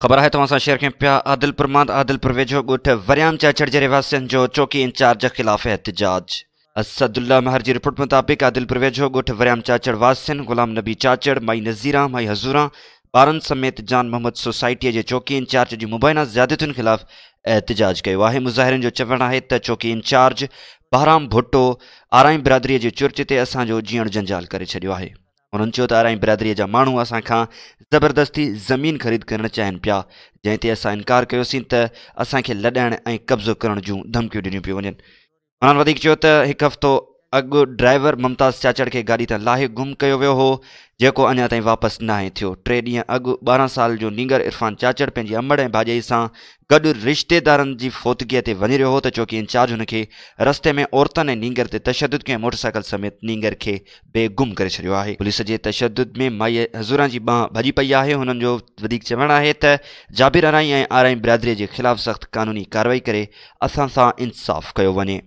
خبر آهي توهان سان شيئر ڪيون پيا عادلپور مان عادلپور ويجهو ڳوٺ وريام چاچڙ جي رهواسين جو چوڪي انچارج خلاف احتجاج. اسدالله مهر جي رپورٽ مطابق عادلپور ويجهو ڳوٺ وريام چاچڙ واسين غلام نبي چاچڙ، مائي نذيران، مائي حضوران، ٻارن سميت جان محمد سوسائٽيء جي چوڪي انچارج جي مبينا زيادتين خلاف احتجاج ڪيو آهي. مظاهرين جو چوڻ آهي ته چوڪي انچارج بهرام ڀٽو آرائين برادريء جي چرچ تي اسان جو جيئڻ جنجال ڪري ڇڏيو آهي. هنن چيو ته آرائين برادريء جا ماڻهو اسان کان زبردستي زمين خريد ڪرڻ چاهين پيا، جنهن تي اسان انڪار ڪيوسين ته اسان کي لڏائڻ ۽ قبضو ڪرڻ جون ڌمڪيون ڏنيون پيون وڃن. هنن وڌيڪ چيو ته هڪ هفتو اڳ ڊرائيور ممتاز چاچڙ کي گاڏي تان لاهي گم ڪيو ويو هو، جيڪو اڃا تائين واپس ناهي ٿيو. ٽي ڏينهن اڳ 12 سال جو نينگر عرفان چاچڙ پنهنجي امڙ ۽ ڀاڄائي سان گڏ رشتيدارن جي فوتگيء تي وڃي رهيو هو ته چوڪي انچارج هن کي رستي ۾ عورتن ۽ نينگر تي تشدد ڪيو ۽ موٽرسائيڪل سميت نينگر کي به گم ڪري ڇڏيو آهي. پوليس جي تشدد ۾ مائي حضوران جي ٻانهن ڀڄي پئي آهي. هنن جو وڌيڪ چوڻ آهي ته جابر آرائين ۽ آرائين برادري جي خلاف سخت قانوني ڪارروائي ڪري اسان سان انصاف ڪيو وڃي.